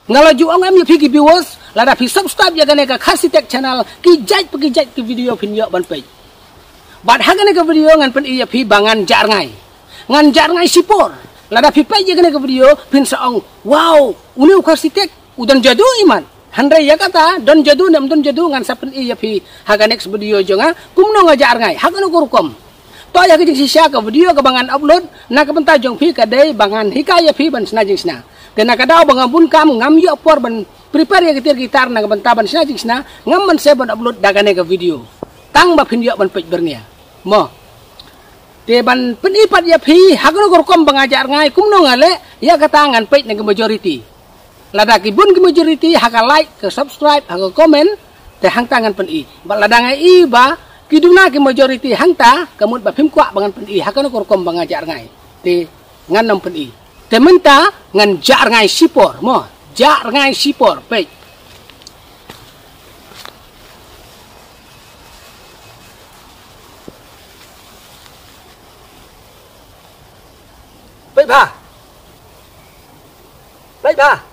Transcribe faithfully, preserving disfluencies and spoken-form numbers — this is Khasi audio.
Nga la ju ong em ïa phi ki viewers, lada phi subscribe ïa kane ka Khasi Tech channel, ki jait pa ki jait ki video phin ïoh ban peit. Bad ha kane ka video ngan pyni ïa phi ba ngan jah rngai. Ngan jah rngai shipor. Lada phi peit ïa kane ka video phin sa ong, "Wow, une u Khasi Tech u don jadu imat." Hynrei ïa kata don jadu ne ym don jadu ngan sa pyni ïa phi ha ka next video jong nga kumno nga jah rngai ha kano ka rukom. To ïa ka jingshisha ka video kaba ngan upload na ka bynta jong phi ka dei ba ngan hikai ïa phi ban shna jingshna. Te na ka daw ba nga bun kam ngam ïoh por ban prepare ïa ka tiar guitar na ka bynta ban shna jingshna, ngam ban save ban upload da kane ka video. Tang ba phin ïoh ban peit byrngia. Mo. Te ban pyni pat ïa phi ha kano ka rukom ba nga jah rngai kumno nga leh, ïa kata ngan peit na ki majority. Lada ki bun ki majority ha ka like, ka subscribe, ha ka comment, te hangta ngan pyni. Bad lada nga i ba ki duna ki majority hangta, ka mut ba phim kwah ba ngan pyni ha kano ka rukom ba nga jah rngai. Te ngan ym pyni. Te mynta ngan jah rngai shipor, mo. Jah rngai shipor, peit. Peit bha. Peit bha.